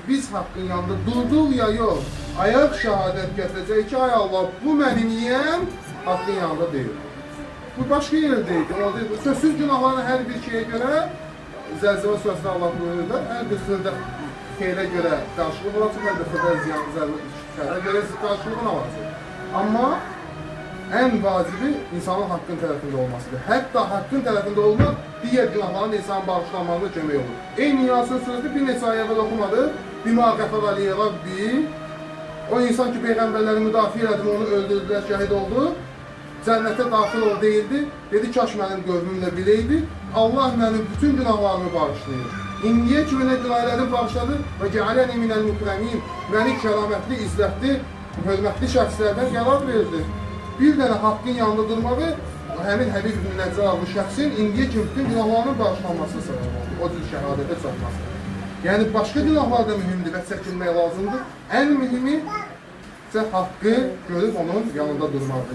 Biz haqqın yanında durduq ya yox, ayaq şəhadət gətirəcək ki, ay Allah, bu mənim yiyəm, haqqın yanında deyil. Bu başqa yerdə idi. O deyil. Sözsüz günahların hər bir şeyə görə Zəlzələ surəsində Allah buyurur da, hər bir xırda xeyrə görə qarşılıq olacaq, hər bir xırda ziyan, zərrə görə qarşılığını alacaq. Amma ən vacibi insanın haqqın tərəfində olmasıdır. Hətta haqqın tərəfində olmaq digər günahların insanın bağışlanmağına kömək olur. Eyni Yasin surəsində bir neçə ayə əvvəl oxumadıq. Bima qəfara li Rabbi. O insan ki peyğəmbərləri müdafiə elədi, onu öldürdülər, şəhid oldu. Cənnətə daxil ol deyildi. Dedi kaş mənim qövmüm də biləydi. Allah mənim bütün günahlarımı bağışlayır. İndiyə kimi nə günah elədim bağışladı və cealəni minəl mükremin. Məni kəramətli, izzətli, hörmətli şəxslərdən qərar verdi. Bir dənə haqqın yanında durmağı həmin Həbib ibn Nəccar adlı şəxsin indiyə kimi bütün günahlarının bağışlanmasına səbəb oldu. O cür şəhadətə çatması. Yəni başqa günahlar da mühümdür və çəkinmək lazımdır. Ən mühümü isə haqqı görüb onun yanında durmaqdır.